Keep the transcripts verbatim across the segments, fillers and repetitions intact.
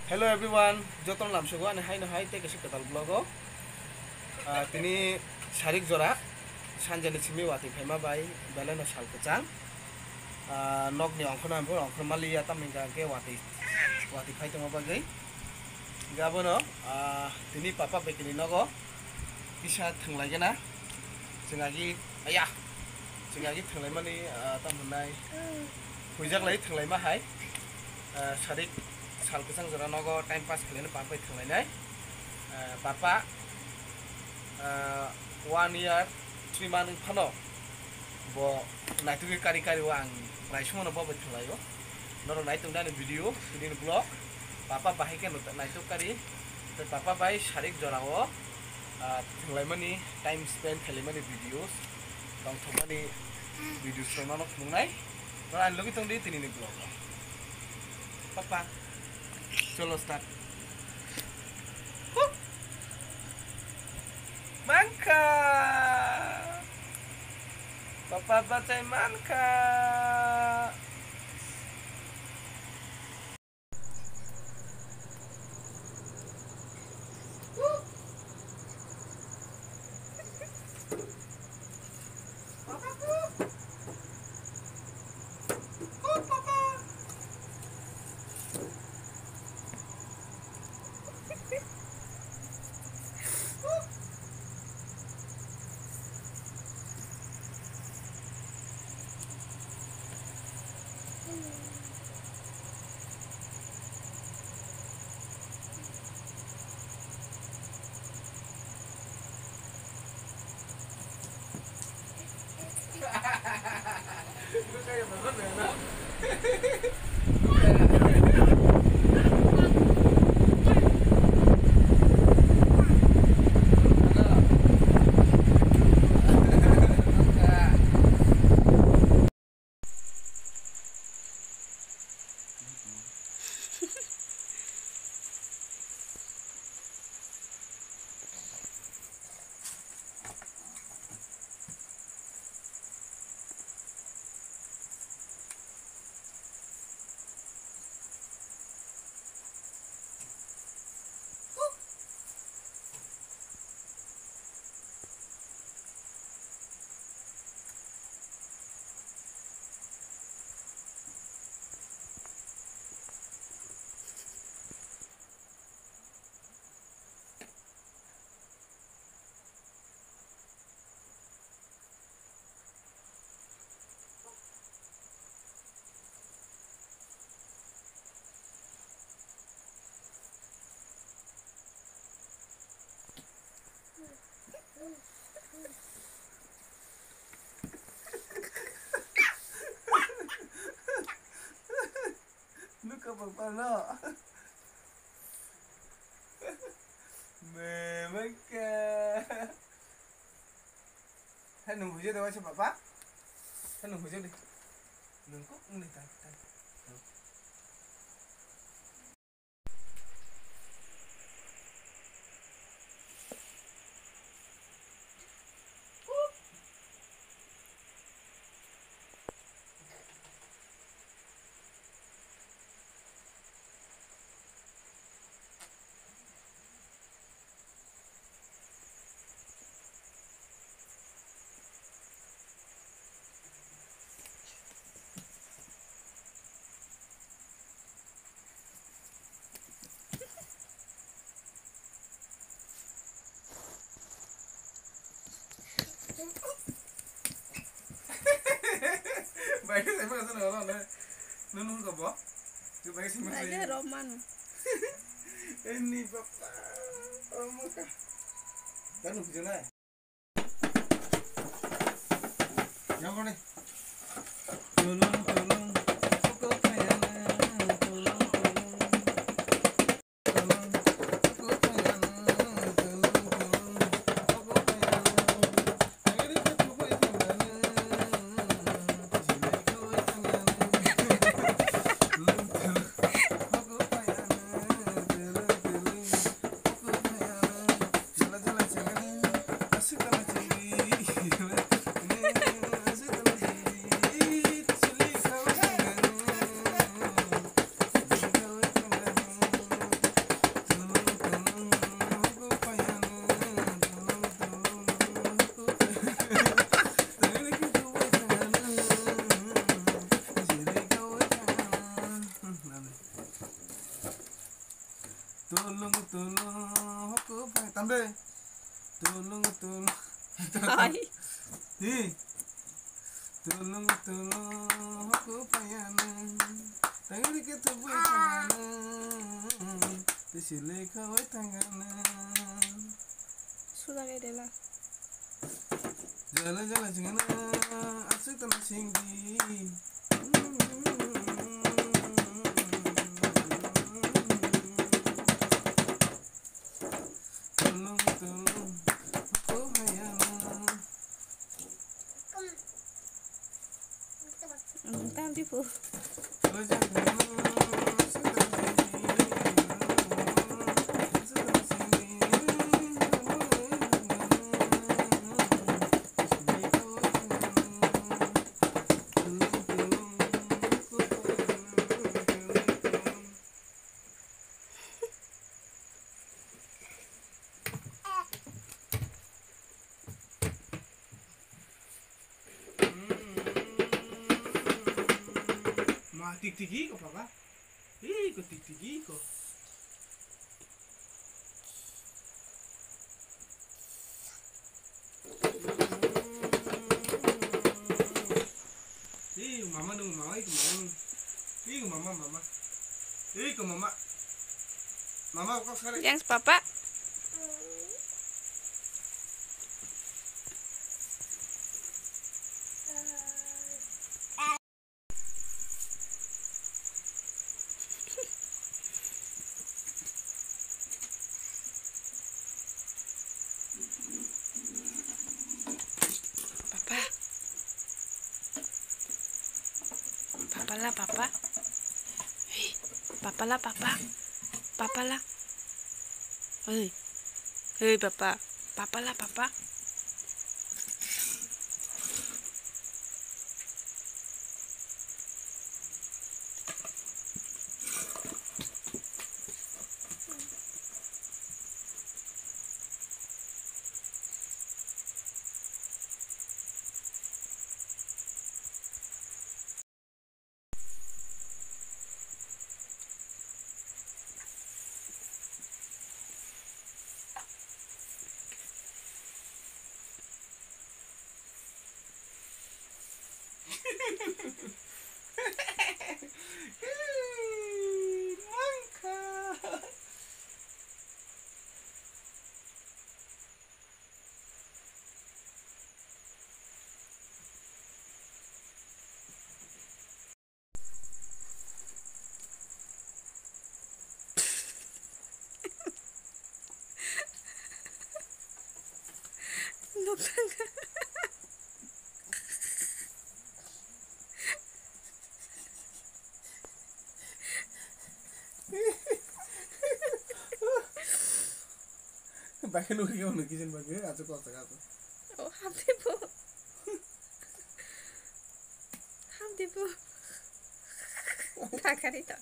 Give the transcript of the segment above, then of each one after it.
Hello everyone, jotono lamsogo ani haino hai tei kaisa kwtal vlog o. Ah, tini sarik jora sanjani simi watwi phaima bai belai no sal kwchang. Ah, nokni ongkhorno ang phuru ongkhor maliya, tamni hwnkhe watwi, watwi phai tongma bagwi. Hwnkhe abono, ah, tini papa bekini nogo kisa thwnglaigena. Chwng agi, aya, chwng agi thwnglaimani, ah, tamo hwnai, huijak lai thwnglaima hai. Ah, sarik sal kwchang jora nogo time pass khlaina papa bai thwnglainai. Ah, papa, ah, one year three month wng phano bo naitugwi kari kari o ang naisumano bo bai thwnglaio. Norok nai tongdi ani video, tini ni vlog. Papa bahai khe no naituk kari. Tei papa bai sarik jora o, ah, thwnglaimani, time spend khailaimani videos, tongthokmani videos rok no phunuknai. Norok ani logi tongdi tini ni vlog o. Papa, cholo start. Huh! Mankha! Papa bachai mankha! Nukha papa no. Memekha. Hai nung hujo de waisa papa. Hai nung hujo de. Nung kok nung de tai tai. Bai khe sai maka sana wala na. Nunu ka bo. Ke bai sai maka. Bai khe rom manu. Ini papa. Rom maka. Tanu kujana. Yang kau ni. Tulung tulung. Tulung tulung. Tulung tulung hoku phai tamde. Tulung tulung. Hai. Hi. Tulung tulung hoku phayana. Tangri ke tubu thangana. Tisile khawai thangana. Sudah ya dela. Jala jala jingana aswk tana singdi. Tulung tulung ko hayana. Tang di po. Ma tik tiki ko papa. Ih, ko tik tiki ko. Ih, mama nung, mama, ih, mama nung. Ih, mama, mama. Ih, ko mama. Mama, kok sare. Thanks, papa. Papa. Papa la, papa. Hei, papa la, papa. Papa la. Hei. Hei, papa. Papa la, papa. Bakhe nukhe khe hwnwi kichen bakhe, achu kosa kha achu. O, hamdi bo. Hamdi bo. Thakari to.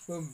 Boom.